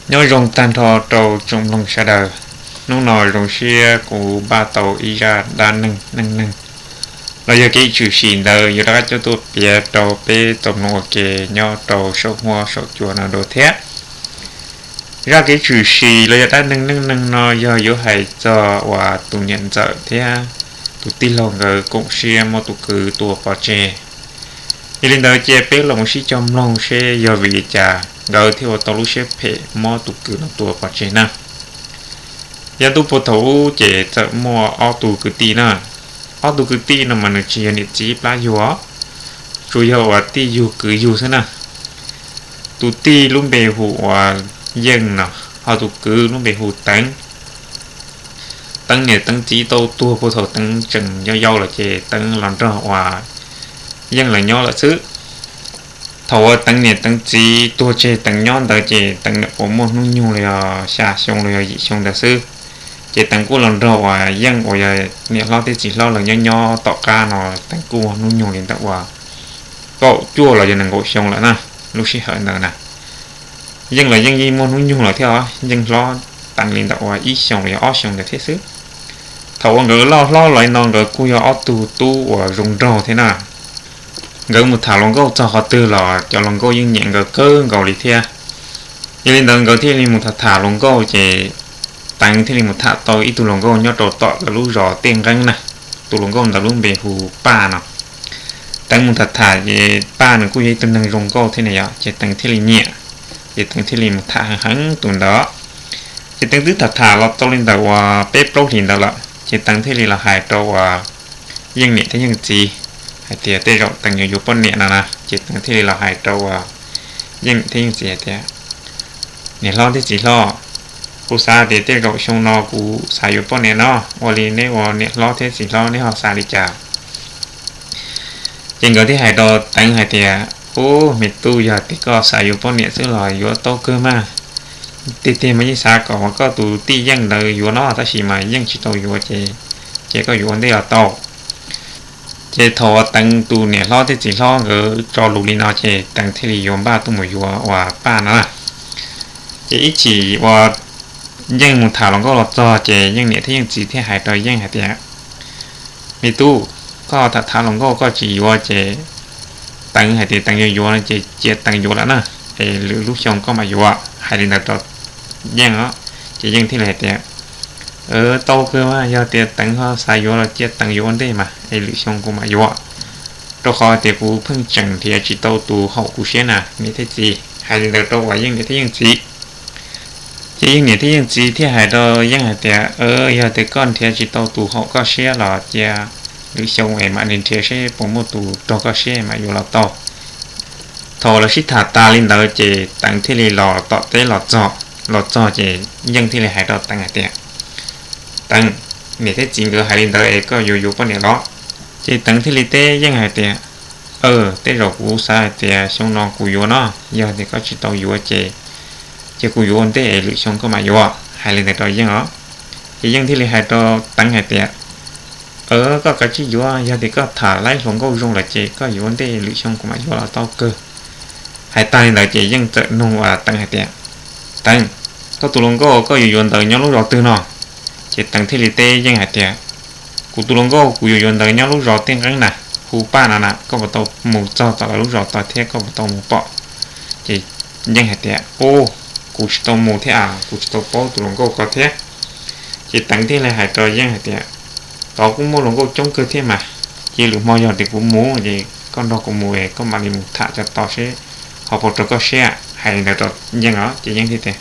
Nyob zoo tag nrho rau tsoom mloog sawv daws. Hnub no zoo siab kuv npaj tau ib zaj dab neeg neej neeg los yog kev tshwm sim ntawd yuav rov qab coj tuaj piav rau peb tau mloog ua ke nyob rau saum huab saum cua no dua thiab. Zaj kev tshwm sim los yog dab neeg neej neeg no yog yuav hais txog uas tus niam ntxawm thiab tus tij laug nkawd koom siab muab tus kwv tua pov tseg. Yog li ntawd cia peb los mus sib cog mloog seb yog vim li cas nkawd thiaj ua tau lub siab phem muab tus kwv no tua pov tseg na. Yog ntuj puag thaum ub ces txawm muaj ob tug kwv tij na. Ob tug kwv tij no mas nws tsis yog niam txiv plab yug, tsuas yog uas tij yug kwv yug xwb na. Tus tij lub npe hu ua Yeej no, ho tus kwv lub npe hu Teev. Teev niam Teev txiv tau tuag puag thaum Teev tseem yau yau lawm ces Teev los nrog uas Yeej lawv nyob lawm xwb. Thaum uas Teev niam Teev txiv tuag tseg Teev nyob ntawd ces Teev nyuam qhuav muaj hnub nyoog los yog xya xyoo los yog yim xyoo ntawd xwb. Ces Teev kuj los nrog uas Yeej uas yog niam hlob thiab txiv hlob lawv nyob nyob tom qab no, Teev kuj muaj hnub nyoog li ntawm uas kaum cuaj los yog nees nkaum xyoo lawm na, lub sij hawm ntawd na. Yeej los Yeej yeej muaj hnub nyoog lawm thiab os, Yeej hlob Teev li ntawm uas ib xyoos los yog ob xyoos ntawd thiab xwb. Thaum uas nkawd loj hlob los li no nkawd kuj yog ob tug tub uas zoo nraug thiab na. Nkawd mus tham hluas nkauj txog qhov twg los cov hluas nkauj yeej nyiam nkawd kawg nkaus li thiab. Yog li ntawd nkawd thiaj li mus tham tham hluas nkauj ces Teev thiaj li mus tham tau ib tug hluas nkauj nyob rau tom lawv lub zos Tej Nqeeb na. Tus hluas nkauj ntawd lub npe hu Paj no. Teev mus tham tham ces Paj nws kuj yog ib tug neeg zoo nkauj thiab na yom, ces Teev thiaj li nyiam, ces Teev thiaj li mus tham heev heev tus ntawd. Ces Teev twb tham tham los tau li ntawm uas peb plaub hlis ntawd lawm ces Teev thiaj li los hais rau uas Yeej niam thiab Yeej txiv hais tias tej zaum Teev yuav yuav poj niam no na, ces Teev thiaj li los hais rau uas Yeej niam thiab Yeej txiv hais tias, niam hlob thiab txiv hlob, kuv xav tias tej zaum xyoo no kuv xav yuav poj niam no, ua li neb ua niam hlob thiab txiv hlob neb ho xav li cas? Ces nkawd thiaj hais rau Teev hais tias, ub, me tub, yog tias koj xav yuav poj niam xwb los yuav tau kawg mas. Tiag tiag mas yeej xav kom uas koj tus tij Yeej ntawd yuav no, tab sis mas Yeej tsis tau yuav ces, ces koj yuav ua ntej los tau. Ces thaum uas Teev tus niam hlob thiab txiv hlob nkawd tso lus li no ces Teev thiaj li yuav npaj tuaj mus yuav uas Paj no na. Ces ib chim uas Yeej mus tham hluas nkauj los txog ces Yeej niam thiab Yeej txiv thiaj hais rau Yeej hais tias, me tub, koj tham tham hluas nkauj koj tsis yuav ces Teev hais tias Teev yuav yuav no ces cia Teev yuav lawm na, es lwm lub xyoo koj mam yuav. Hais li ntawd rau Yeej os, ces Yeej thiaj li hais tias, tau kawg mas, yog tias Teev ho xav yuav los cia Teev yuav ua ntej mas, es lwm xyoo kuv mam yuav, rau qhov tias kuv pheej tseem nrhiav tsis tau tus haum kuv siab na niam thiab txiv. Hais li ntawd rau uas Yeej niam thiab Yeej txiv. Ces Yeej niam thiab Yeej txiv thiaj hais rau Yeej hais tias, yog tias koj nrhiav tsis tau tus haum koj siab los cia lwm xyoo es mam li nrhiav seb puas muaj tus raug koj siab mam yuav los tau. Thaum lawv sib tham tas li ntawd ces Teev thiaj li los tom teb los txog, los txog ces Yeej thiaj li hais rau Teev hais tias, Teev, niam thiab txiv nkawd hais li ntawd es koj yuav yuav poj niam los? Ces Teev thiaj li teb Yeej hais tias, aw, tej zaum kuv xav hais tias xyoo no kuv yuav no, yog tias koj tsis tau yuav ces, ces kuv yuav ua ntej es lwm xyoo koj mam yuav. Hais li ntawd rau Yeej os. Ces Yeej thiaj li hais rau Teev hais tias, aw, koj kav tsij yuav, yog tias koj tham laib hluas nkauj zoo lawm ces koj yuav ua ntej lwm xyoo kuv mam yuav los tau kawg. Hais tag li ntawd ces Yeej txawm nug uas Teev hais tias, Teev, koj tus hluas nkauj koj yuav yuav ntawd nyob lub zos twg no? Ces Teev thiaj li teb Yeej hais tias, kuv tus hluas nkauj kuv yuav yuav ntawd nyob lub zos Tej Nqeeb na, hu Paj no na, koj puas tau mus txog tom lawv lub zos tod thiab koj puas tau mus pom? Ces Yeej hais tias, u, kuv tsis tau mus thiab, kuv tsis tau paub tus hluas nkauj ko thiab. Ces Teev thiaj li hais rau Yeej hais tias, tod kuj muaj hluas nkauj coob kawg thiab mas, cia lwm hmo yog tias kuv mus ces koj nrog kuv mus es koj mam li mus tham cov tod seb ho puas raug koj siab. Hais li ntawd rau Yeej os, ces Yeej thiaj tias,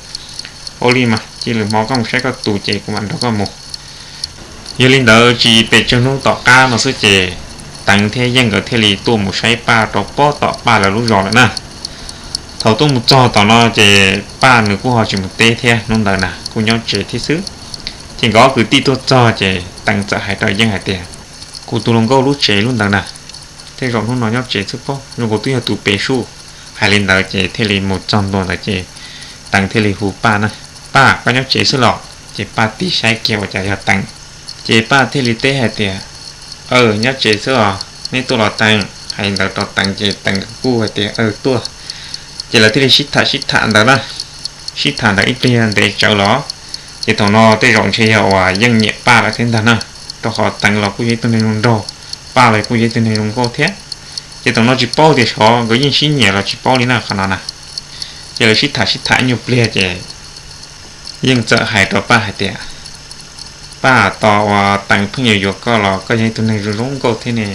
ua li mas, cia lwm hmo koj mus saib koj tus ces kuv mam nrog koj mus. Yog li ntawd tsis pes tsawg hnub tom qab no xwb ces Teev thiab Yeej nkawd thiaj li tuaj mus saib Paj rau pob tom Paj lawv lub zos lawm na. Thaum tuaj mus txog tom no ces Paj nws kuj ho tsis mus teb thiab, hnub ntawd na kuj nyob tsev thiab xwb. Ces nkawd ob kwv tij tuaj txog ces Teev txawm hais rau Yeej hais tias, kuv tus hluas nkauj lub tsev lub ntawd na, tej zaum hnub no nyob tsev xwb pob, zoo nkaus twb yog tus pem suj. Hais li ntawd ces thiaj li mus txog ntua ntawd ces Teev thiaj li hu Paj na, Paj, koj nyob tsev xwb los? Ces Paj tig saib kiag ua cas yog Teev. Ces Paj thiaj li teb hais tias, aw, nyob tsev xwb os, neb tuaj los Teev? Hais li ntawd rau Teev ces Teev kuj hais tias, aw, tuaj. Ces lawv thiaj li sib tham sib tham ntawd na. sib tham ntawd ib pliag ntev tsawv los, ces thaum no tej zaum ntshe yog uas Yeej nyiam Paj lawm thiab ntag na, rau qhov Teev los kuj yog ib tug neeg zoo nraug, Paj los kuj yog ib tug neeg zoo nkauj thiab. Ces thaum no tsis paub tias xyov nkawd yeej sib nyiam los tsis paub li na qhov no na. Ces lawv sib tham sib tham ib nyuag pliag ces Yeej txawm hais rau Paj hais tias, Paj, tos uas Teev pheej yuav yuav koj los koj yog ib tug neeg zoo zoo nkauj thiab ne.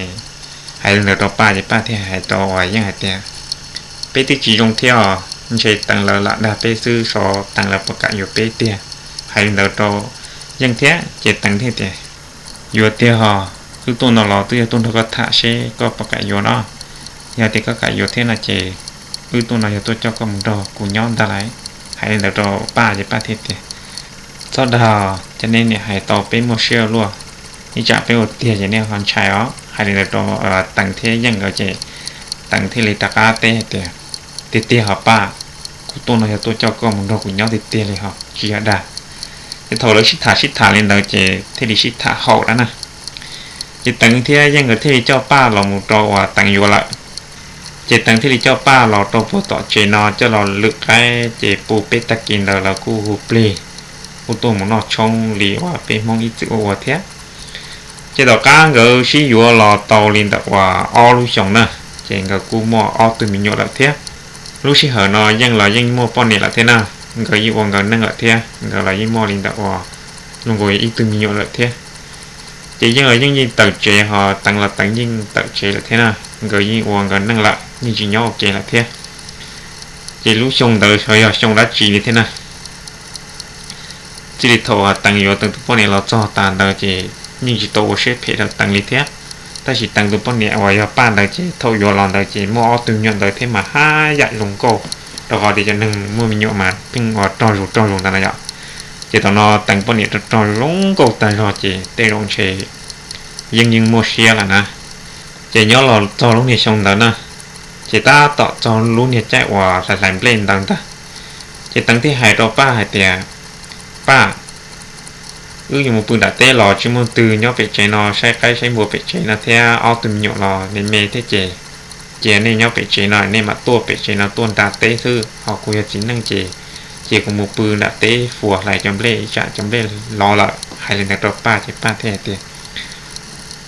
Hais li ntawd rau Paj ces Paj thiaj hais rau uas Yeej hais tias, Peb twb tsis zoo thiab os, ntshe Teev lawv lam dag peb xwb, xyov Teev lawv puas kam yuav peb tiag. Hais li ntawd rau Yeej thiab ces Teev thiaj tias, Yuav tiag hos, wb tuaj no los twb yog tuaj nrog koj tham seb koj puas kam yuav no. Yog tias koj kam yuav thiab no ces wb tuaj no yog tuaj coj koj mus nrog kuv nyob ntag lauj. Hais li ntawd rau Paj ces Paj thiaj tias, Txhob dag, cas nej niam hais tau peb muaj siab luaj, ib tsam peb ua tiag ces nej ho ntshai os. Hais li ntawd rau Teev thiab Yeej nkawd ces Teev thiaj li rov qab teb hais tias, Tiag tiag hos Paj, kuv tuaj no yog tuaj coj koj mus nrog kuv nyob tiag tiag li hos, tsis yog dag. Ces thaum lawv sib tham sib tham li ntawd ces thiaj li sib tham haum dab na. Ces Teev thiab Yeej nkawd thiaj li coj Paj los mus rau uas Teev yuav lawm. Ces Teev thiaj li coj Paj los rau puag tom tsev no coj los lwm qaib ces puag peb tag kis ntawd lawv kuj hu plig, kuj tuaj mus noj tshoob li uas peb Hmoob ib txwm ua ua thiab. Ces tom qab nkawd sib yuav los tau li ntawm uas ob lub xyoos na, ces nkawd kuj muaj ob tug me nyuam lawm thiab. Lub sij hawm no Yeej los yeej muaj poj niam lawm thiab na, nkawd yeej ua nkawd neej lawm thiab, nkawd los yeej muaj li ntawm uas zoo nkaus ib tug me nyuam lawm thiab. Ces Yeej los yeej yeej tawm tsev hos Teev los Teev yeej tawm tsev lawm thiab na, nkawd yeej ua nkawd neej lawm yeej tsis nyob ua ke lawm thiab. Ces lub xyoo ntawd xyov yog xyoo dab tsi li thiab na. Txij li thaum Teev yuav Teev tus poj niam los txog tas ntawd ces yeej tsis tau ua siab phem rau Teev li thiab. Tab sis Teev tus poj niam uas yog Paj ntawd ces thaum yuav los ntawd ces muaj ob tug me nyuam ntawd thiab mas haj yam zoo nkauj, rau qhov tias cov neeg muaj me nyuam mas pheej ua rog zus rog zus ntawd na yom. Ces thaum no Teev poj niam rog rog zoo nkauj tag zog ces tej zaum ntshe Yeej yeej muaj siab lawm na. Ces nyob los txog lub niag xyoo ntawd na, ces tab tom txog lub niag caij uas hlais hlais nplej ntawd ntag, ces Teev thiaj hais rau Paj hais tias, Paj, wb yuav mus pw nram teb los tsis muaj twg, nyob pem tsev no saib qaib saib npua pem tsev no thiab ob tug me nyuam los me me thiab ces cia nej nyob pem tsev no, nej mam tuaj pem tsev no tuaj nram teb xwb, ho kuv yog txiv neej ces cia kuv mus pw nram teb fuas hlais cov nplej, ib tsam cov nplej lov lawm. Hais li ntawd rau Paj ces Paj thiaj hais tias,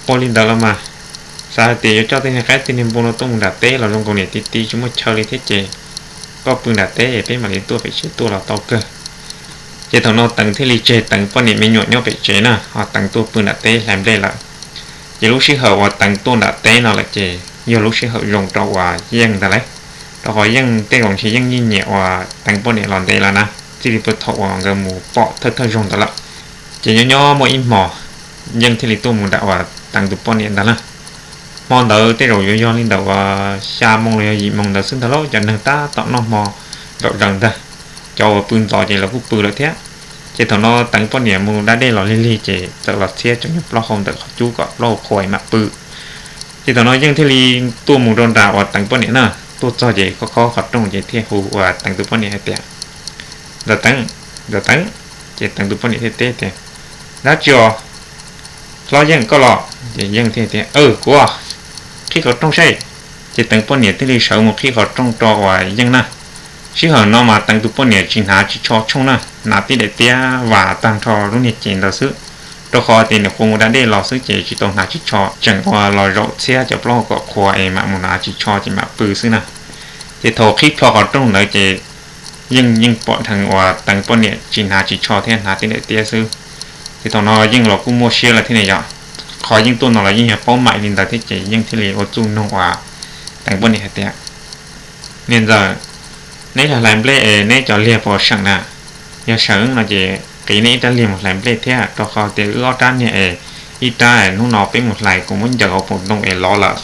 Ua li ntawd los mas, xav hais tias yuav coj tej niag qaib tej niag npua no tuaj mus nram teb los zoo nkaus niam tij tij tsis muaj chaw li thiab ces koj pw nram teb peb mam li tuaj pem tsev tuaj los tau kawg. Ces thaum no Teev thiaj li tseg Teev poj niam me nyuam nyob pem tsev na, ho Teev tuaj pw nram teb hlais nplej lawm. Ces lub sij hawm uas Teev tuaj nram teb no lawm ces yog lub sij hawm zoo rau uas Yeej ntag lauj, rau qhov Yeej tej zaum ntshe Yeej yeej nyiam uas Teev poj niam los ntev lawm na, txij li puag thaum uas nkawd mus pom thawj thawj zaug ntawd lawm. Ces nyob nyob muaj ib hmos, Yeej thiaj li tuaj mus nram uas Teev tus poj niam ntag na. Hmo ntawd tej zaum yuav yog li ntawm uas xya moo los yog yim moo ntawd xwb ntag lauj, cov neeg tab tom noj hmo zaum zaws ntag. Cov uas pw ntxov ces lawv kuj pw lawm thiab. Ces thaum no Teev poj niam mus da dej los lig lig ces txawm los txhiab cov nyuag plaub hau ntawm qhov cub kom plaub hau qhuav mam pw. Ces thaum no Yeej thiaj li tuaj mus rau nram uas Teev poj niam na, tuaj txog ces khob khob qhov rooj ces thiaj hu uas Teev tus poj niam hais tias, Ntxawm Teev, Ntxawm Teev. Ces Teev tus poj niam thiaj teb tias, Dab tsi os? Hlob Yeej koj los? Ces Yeej thiaj tias, Kuv, qhib qhov rooj saib. Ces Teev poj niam thiaj li sawv mus qhib qhov rooj rau uas Yeej na. Sij hawm no mas Teev tus poj niam tsis hnav ris tsho tshooj na, hnav tib daim tiab vas tag nrho lub niag cev ntawd xwb, rau qhov tias nws qhuav mus da dej los xwb ces tsis tau hnav ris tsho, tseem ua los zaum txhiab cov plaub hau kom qhuav es mam mus hnav ris tsho ces mam pw xwb na. Ces thaum qhib plho qhov rooj ntawd ces Yeej yeej pom dheev uas Teev poj niam tsis hnav ris tsho thiab hnav tib daim tiab xwb. Ces thaum no Yeej los kuj muaj siab lawm thiab ne yom. Qhov Yeej tuaj no los yeej yog paub mam li ntawd thiab ces Yeej thiaj li ua txuj nug uas Teev poj niam hais tias, Niam ntxawm, neb hlais nplej es neb cov liag puas seem na? Yog seem no ces qiv neb ib rab liag mus hlais nplej thiab, rau qhov tias wb ob rab niag es ib rab hnub no peb mus hlais kuv muab ncaws hauv paus ntoo es lov lawm.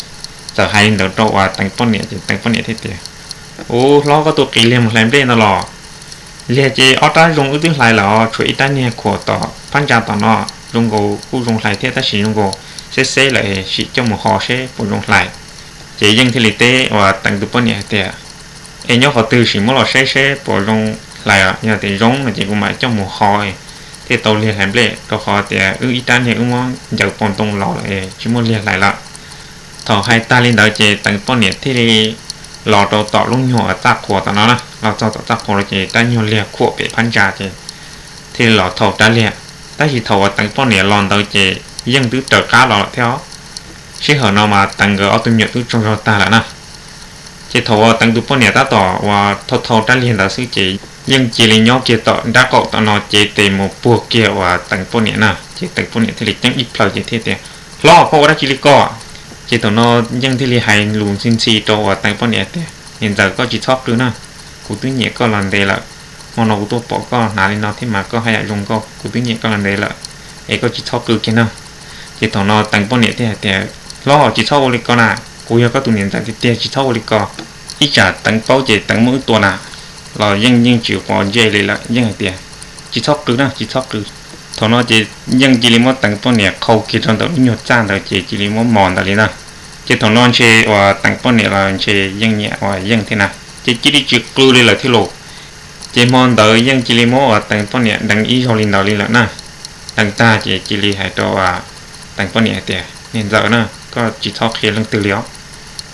Txawm hais li ntawd rau uas Teev poj niam ces Teev poj niam thiaj tias, Ub, hlob, koj tuaj qiv liag mus hlais nplej no los? Liag ces ob rab zoo wb twb hlais lawm, tshuav ib rab niag khuam tom phab ntsa tom no, zoo nkaus kuj zoo hlais thiab tab sis zoo nkaus xeb xeb lawm, sim coj mus ho seb puas zoo hlais. Ces Yeej thiaj li teb uas Teev tus poj niam hais tias, Es nyob qhov twg sim muab los saib seb puas zoo hlais, yog tias zoo no ces kuv mam coj mus ho thiaj tau liag hlais nplej, rau qhov tias wb ib rab niag wb muab ncaws paus ntoo lov lawm es tsis muaj liag hlais lawm. Thaum hais tag li ntawd ces Teev poj niam thiaj li los rau tom lub nyuag uas txaj qhuas tom no na, Los txog tom txaj qhua no ces rab nyuag liag khuam pem phab ntsa ces thiaj li los thau rab liag. Tab sis thaum uas Teev poj niam los ntawd ces Yeej twb raws qab los lawm thiab os. Sij hawm no mas Teev nkawd ob tug me nyuam twb tsaug zog tag lawm na. Ces thaum uas Teev tus poj niam tab tom uas thau thau rab liag ntawd xwb ces Yeej cia li nyob kiag tom nrab qaum tom no cev tes mus puag kiag uas Teev poj niam na. Ces Teev poj niam thiaj li ceeb ib plhaw ces thiaj tias, Hlob, koj ua dab tsi li ko? Ces thaum no Yeej thiaj li hais lus ntxhi ntxhi rau uas Teev poj niam tias, Niam ntxawm, koj tsis txhob qw na, kuv twb nyiam koj los ntev lawm. Hmo no kuv tuaj pom koj hnav li no thiab mas koj haj yam zoo nkauj, kuv twb nyiam koj los ntev lawm, es koj tsis txhob qw kiag na. Ces thaum no Teev poj niam thiaj hais tias, Hlob, tsis txhob ua li ko na, kuv yog koj tus niam ntxawm tiag tiag, tsis txhob ua li ko. Ib tsam Teev paub ces Teev muab wb tua na. Los Yeej yeej tsis quav ntsej li lawm, Yeej hais tias, Tsis txhob qw na, tsis txhob qw. Thaum no ces Yeej cia li muab Teev poj niam qhau kiag rau ntawm lub nyuag txaj ntawd ces cia li muab mos ntawd li na. Ces thaum no ntshe uas Teev poj niam los ntshe Yeej nyiam uas Yeej thiab na, ces cia li tsis qw li lawm thiab lauj. Ces hmo ntawd Yeej cia li muab uas Teev poj niam deev ib zaug li ntawd li lawm na. Deev tag ces cia li hais rau uas Teev poj niam hais tias, Niam ntxawm na, koj tsis txhob qhia leej twg li os,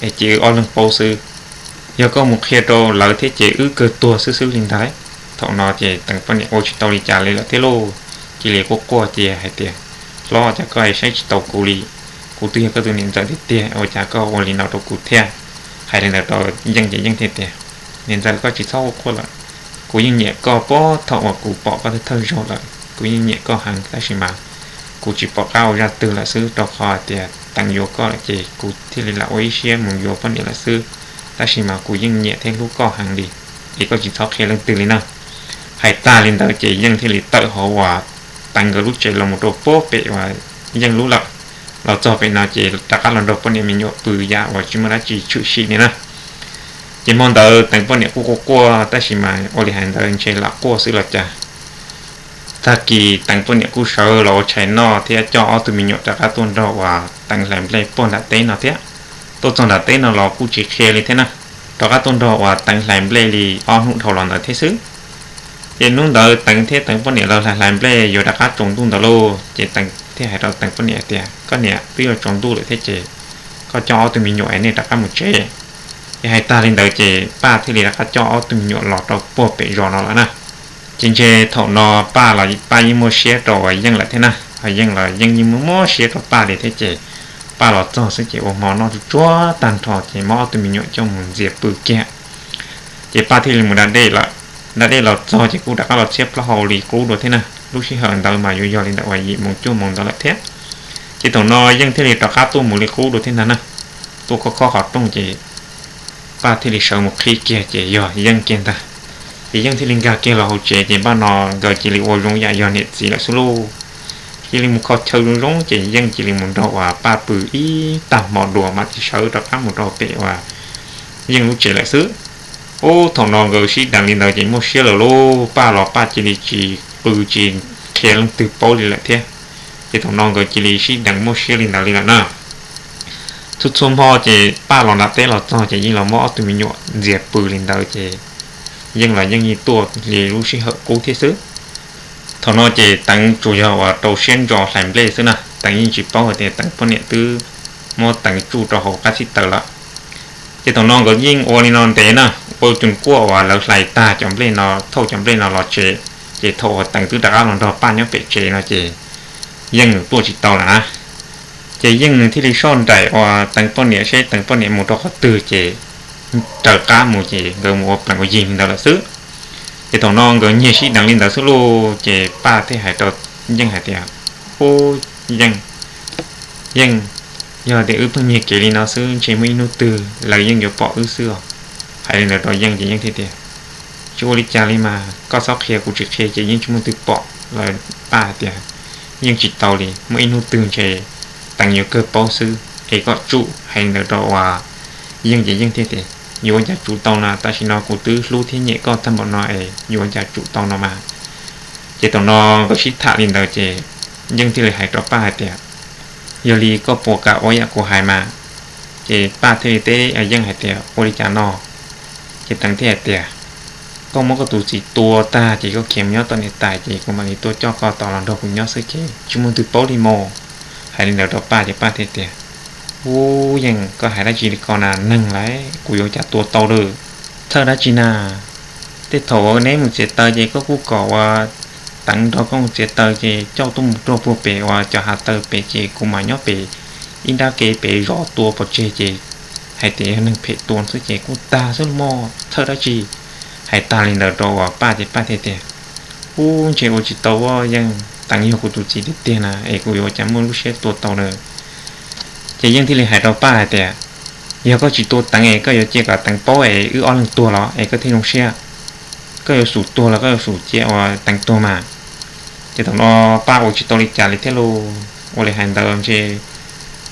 es cia wb ob leeg paub xwb. Yog koj mus qhia rau lawv thiab ces wb kawg tuag xwb xwb li ntag. Thaum no ces Teev poj niam ua tsis tau li cas li lawm thiab lauj, cia li quaj quaj cia hais tias, Hlob, cas koj saib tsis taus kuv li? Kuv twb yog koj tus niam ntxawm tiag tiag, ua cas koj ua li no rau kuv thiab? Hais li ntawd rau Yeej ces Yeej thiaj tias, Niam ntxawm, koj tsis txhob ua quaj lawm. Kuv yeej nyiam koj puag thaum uas kuv pom koj thawj thawj zaug lawm, kuv yeej nyiam koj heev tab sis mas kuv tsis pom qab ua zaj twg lawm xwb, rau qhov hais tias Teev yuav koj lawm ces kuv thiaj li lam ua ib siab mus yuav poj niam lawm xwb. Tab sis mas kuv yeej nyiam thiab hlub koj heev li, es koj tsis txhob qhia leej twg li na. Hais tag li ntawd ces Yeej thiaj li tawm hauv uas Teev nkawd lub tsev los mus rau puag pem uas Yeej lub lawm. Los txog pem no ces rov qab los nrog poj niam me nyuam pw yam uas tsis muaj dab tsi tshwm sim li na. Ces hmo ntawd Teev poj niam kuj quaj quaj tab sis mas ua li hais ntawd ntshe lam quaj xwb los cas. Tag kis Teev poj niam kuj sawv los ua tshais noj thiab coj ob tug me nyuam rov qab tuaj nrog uas Teev hlais nplej puag nram teb no thiab. Tuaj txog nram teb no los kuj tsis qhia li thiab na, rov qab tuaj nrog uas Teev hlais nplej li ob hnub dhau los ntawd thiab xwb. Ces hnub ntawd Teev thiab Teev poj niam lawv hlais hlais nplej yuav rov qab tsaus ntuj ntawd lauj, ces Teev thiaj hais rau Teev poj niam tias, Koj niam, twb yuav tsaus ntuj lawm thiab ces koj coj ob tug me nyuam es nej rov qab mus tsev. Ces hais tag li ntawd ces Paj thiaj li rov qab coj ob tug me nyuam los rau puag pem zos no lawm na. Ces ntshe thaum no Paj los Paj yeej muaj siab rau uas Yeej lawm thiab na, ho Yeej los Yeej yeej muaj muaj siab rau Paj li thiab ces Paj los txog xwb ces ua hmo noj tsuag tsuag tag nrho ces muab ob tug me nyuam coj mus ntxias pw kiag. Ces Paj thiaj li mus da dej lawm. Da dej los txog ces kuj rov qab los txhiab plaub hau li qub dua thiab na. Lub sij hawm ntawd mas yuav yog li ntawm uas yim moos cuaj moos ntawd lawm thiab. Ces thaum no Yeej thiaj li rov qab tuaj mus li qub dua thiab ntag na. Tuaj khob khob qhov rooj ces Paj thiaj li sawv mus qhib kiag ces yog Yeej kiag ntag. Ces Yeej thiaj li nkag kiag los hauv tsev ces npaj no nkawd cia li ua zoo yam yog niam txiv lawm xwb lauj. Cia li mus kho chaw zoo zoo ces Yeej cia li mus nrog uas Paj pw ib tag hmo dua mam li sawv rov qab mus rau pem uas Yeej lub tsev lawm xwb. Ub, thaum no nkawd sib deev li ntawd ces muaj siab lawm lauj, Paj los Paj cia li tsis qw tsis qhia leej twg paub li lawm thiab. Ces thaum no nkawd cia li sib deev muaj siab li ntawd li lawm na. Txhua txhua hmo ces Paj los nram teb los txog ces yeej los muab ob tug me nyuam ntxias pw li ntawd ces Yeej los Yeej yeej tuaj li lub sij hawm qub thiab xwb. Thaum no ces Teev tsuas yog uas rau siab ntso hlais nplej xwb na, Teev yeej tsis paub hais tias Teev poj niam twb muab Teev tsuj rau hauv qab txhib taws lawm. Ces thaum no nkawd yeej ua li no ntev na, ua cus kuaj uas lawv hlais tag cov nplej no, thauj cov nplej no los tsev, ces thaum uas Teev twb rov qab los nrog Paj nyob pem tsev no ces Yeej nws tuaj tsis tau lawm na. Ces Yeej nws thiaj li soj nraim uas Teev poj niam seb Teev poj niam mus rau qhov twg ces raws qab mus ces nkawd mus ua plees ua yig li ntawd lawm xwb. Ces thaum no nkawd nyiag sib deev li ntawd xwb lauj, ces Paj thiaj hais rau Yeej hais tias, Ub, Yeej, Yeej, yog tias wb pheej nyiag kev li no xwb ntshe muaj ib hnub twg lawv yeej yuav pom wb xwb os. Hais li ntawd rau Yeej ces Yeej thiaj tias, Tsis ua li cas li mas, koj txhob qhia, kuv tsis qhia ces yeej tsis muaj twg pom lawm. Paj hais tias, Yeej tsis tau li, muaj ib hnub twg ntshe Teev yuav kawg paub xwb, es koj tsum. Hais li ntawd rau uas Yeej ces Yeej thiaj tias, Yuav ua cas tsum tau na, tam sim no kuv twb hlub thiab nyiam koj tag npaum no es yuav ua cas tsum tau no mas. Ces thaum no nkawd sib tham li ntawd ces Yeej thiaj li hais rau Paj hais tias, Yog li koj puas kam ua yam kuv hais mas? Ces Paj thiaj li teb Yeej hais tias, Ua li cas no? Ces Teev thiaj hais tias, Koj muab koj tus txiv tua tag ces koj khiav mus nyob tom niam tais ces kuv mam li tuaj coj koj tod los nrog kuv nyob xwb ces tsis muaj twg paub li mos. Hais li ntawd rau Paj ces Paj thiaj tias, Ub, Yeej, koj hais dab tsi li ko na, neeg lawm kuv yuav ua cas tua tau lawm. Txhawj dab tsi na? Tej thaum neb mus txiav taws ces koj kuj kom uas Teev nrog koj mus txiav taws ces coj tuaj mus rau puag pem uas cov hav taws pem ces kuv mam nyob pem ib nrab kev pem zov tua pov tseg ces hais tias yog neeg phem tua xwb ces kuj tag xwb, muaj txhawj dab tsi. Hais tag li ntawd rau uas Paj ces Paj thiaj tias, Ub, ntshe ua tsis tau, yeej Teev yog kuv tus txiv tiag tiag na es kuv yuav ua cas muaj lub siab tua tau na. Ces Yeej thiaj li hais rau Paj hais tias, Yog koj tsis tua Teev es koj yuav cia kom Teev paub es wb ob leeg tuag los es koj thiaj zoo siab? Koj yuav xum tuag los koj yuav xum cia uas Teev tuag mas? Ces thaum no Paj ua tsis tau li cas li thiab lauj. Ua li hais ntawd ntshe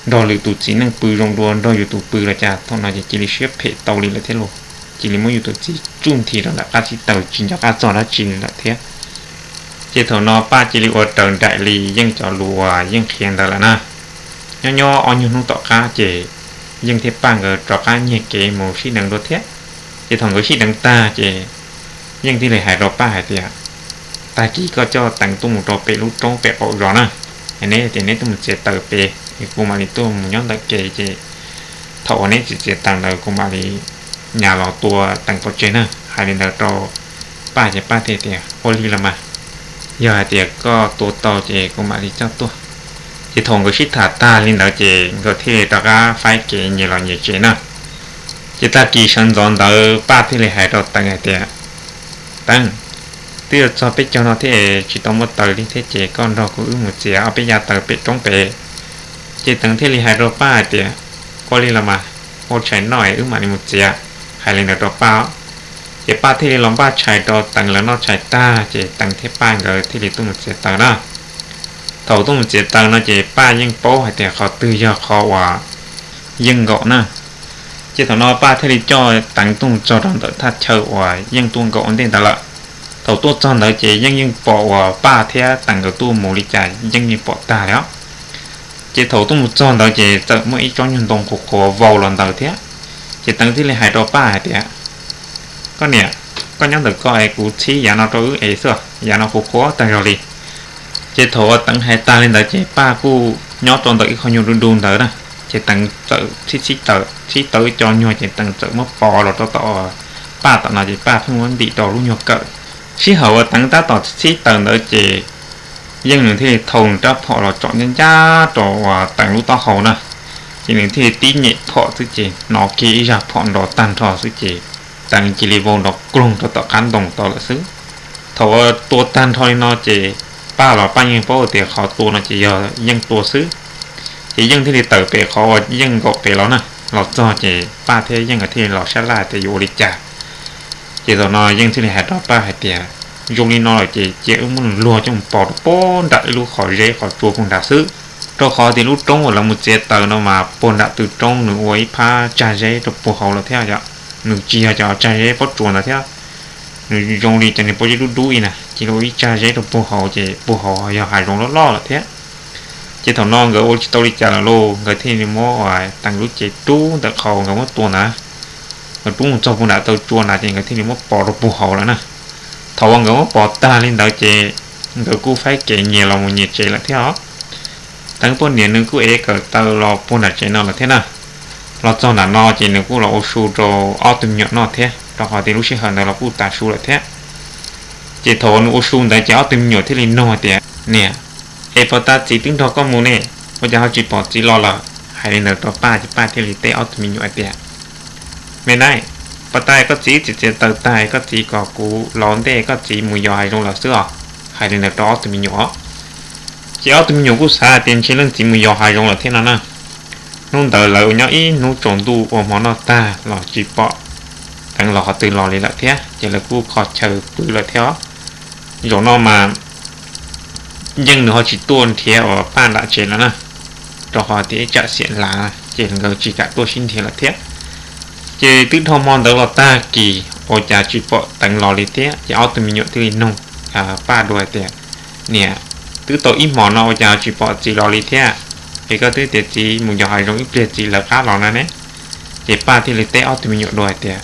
nrog lwm tus txiv neej pw zoo dua nrog yus tus pw los cas thaum no ces cia li siab phem tau li lawm thiab lauj. Cia li muab yus tus txiv tsuj nthi rau ntawm qab tsib taws tsis nco qab txog dab tsi li lawm thiab. Ces thaum no Paj cia li ua raws nraim li Yeej cov lus uas Yeej qhia ntawd lawm na. Nyob nyob ob nyuag hnub tom qab ces Yeej thiab Paj nkawd rov qab nyiag kev mus sib deev dua thiab. Ces thaum nkawd sib deev tag ces Yeej thiaj li hais rau Paj hais tias, Tag kis koj coj Teev tuaj mus rau pem lub roob pem qaum zos na, es neb tias neb tuaj mus txiav taws pem es kuv mam li tuaj mus nyob ntawm kev ces thaum uas neb txiav txiav taws ntawd kuv mam li nyas los tua Teev pov tseg na. Hais li ntawd rau Paj ces Paj thiaj tias, Ua li los mas, yog hais tias koj tua tau ces kuv mam li coj tuaj. Ces thaum nkawd sib tham tag li ntawd ces nkawd thiaj li rov qab faib kev nyias los nyias tsev na. Ces tag kis sawv ntxov ntawd Paj thiaj li hais rau Teev hais tias, Teev, twb yuav txog peb caug no thiab tsis tau muaj taws li thiab ces koj nrog kuv wb mus txiav ob peb yav taws pem roob pem. Ces Teev thiaj li hais rau Paj hais tias, Ua li los mas, ua tshais noj es wb mam li mus txiav. Hais li ntawd rau Paj. Ces Paj thiaj li los npaj tshais rau Teev lawv noj tshais tag ces Teev thiab Paj nkawd thiaj li tuaj mus txiav taws na. Thaum tuaj mus txiav taws no ces Paj yeej paub hais tias qhov twg yog qhov uas Yeej nkaum na. Ces thaum no Paj thiaj li coj Teev tuaj mus txog rau ntawm thaj chaw uas Yeej tuaj nkaum ua ntej ntawd lawm. Thaum tuaj txog ntawd ces Yeej yeej pom uas Paj thiab Teev nkawd tuaj mus li cas Yeej yeej pom tag li os. Ces thaum tuaj mus txog ntawd ces txawm muaj ib tsob nyuag ntoo qhuav qhuav vau los ntawd thiab. Ces Teev thiaj li hais rau Paj hais tias, Koj niam, koj nyob ntawm ko es kuv txhib yav no rau wb es xwb, yav no qhuav qhuav tag zog li. Ces thaum uas Teev hais tag li ntawd ces Paj kuj nyob rau ntawm ib qho nyuag du du ntawd na. Ces Teev txawm txhib txhib taws, txhib tau ib co nyuag ces Teev txawm muab pov los rau tom Paj tom no ces Paj pheej muab ntim rau lub nyuag kawm. Sij hawm uas Teev tab tom txhib taws ntawd ces Yeej nws thiaj li thau nws rab phom los tsom ncaj ncaj rau uas Teev lub taub hau na. Ces nws thiaj li tib nyem phom xwb ces hnov kiag ib zaj phom nrov tag nrho xwb ces Teev cia li vau nrov kloog rau tom qab ntoo tau lawm xwb. Thaum uas tua tag nrho li no ces Paj los Paj yeej paub tias qhov tua no ces yog Yeej tua xwb. Ces Yeej thiaj li tawm pem qhov uas Yeej nkaum pem los na. Los txog ces Paj thiab Yeej thiaj li los sab laj tias yuav ua li cas. Ces thaum no Yeej thiaj li hais rau Paj hais tias, Zoo li no lawm ces cia wb muab nws luag coj mus pov rau puag nram ib lub qhov zeb qhov tsua puag nrad xwb, rau qhov tias lub roob uas lawv mus txiav taws no mas puag nram tw roob nws ua ib phab tsag zeb rau puag hauv lawm thiab yom. Nws tsis yog cov tsag zeb pob tsuas ntawd thiab, nws zoo li cov niag pob zeb dub dub ib na, cia li ua ib tsag zeb rau puag hauv ces puag hauv yog hav zoov loj loj lawm thiab. Ces thaum no nkawd ua tsis tau li cas lawm lauj, nkawd thiaj li muab Teev lub cev rub ntawm qhov nkawd muab tua ntawd, nkawd rub mus txog puag nram taw tsua ntawd ces nkawd thiaj li muab pov rau puag hauv lawm na. Thaum uas nkawd muab pov tag li ntawd ces nkawd kuj faib kev nyias los mus nyias tsev lawm thiab os. Teev poj niam nws kuj ev kawm taw los puag nram tsev no lawm thiab na. Los txog nram no ces nws kuj los ua su rau ob tug me nyuam noj thiab, rau qhov tias lub sij hawm ntawd los kuj tav su lawm thiab. Ces thaum uas nws ua su ntawd ces ob tug me nyuam thiaj li nug tias, Niam, es puag ta txiv twb nrog koj mus ne, ua cas ho tsis pom txiv los lawm? Hais li ntawd rau Paj ces Paj thiaj li teb ob tug me nyuam hais tias, Me na, puag ta koj txiv txiav txiav taws tag koj txiv kom kuv los ntej koj txiv mus yos hav zoov lawm xwb os. Hais li ntawd rau ob tug me nyuam. Ces ob tug me nyuam kuj xav hais tias ntshe leej txiv mus yos hav zoov lawm thiab no na. Hnub ntawd lawv ua nyob ib hnub tsaus ntuj ua hmo noj tag los tsis pom Teev los qhov twg los li lawm thiab, ces lawv kuj kho chaw pw lawm thiab os. Zaum no mas Yeej nws ho tsis tuaj nrhiav uas Paj nram tsev lawm na, rau qhov tias ib tsam xiam lav ces nkawd tsis kam tuaj sib nrhiav lawm thiab. Ces twb dhau hmo ntawd los tag kis ua cas tsis pom Teev los li thiab, ces ob tug me nyuam thiaj li nug Paj dua hais tias, Niam, twb tau ib hmos no ua cas tsis pom txiv los li thiab? Es koj twb tias txiv mus yos hav zoov ib pliag txiv lawv qab los no ne. Ces Paj thiaj li teb ob tug me nyuam dua hais tias,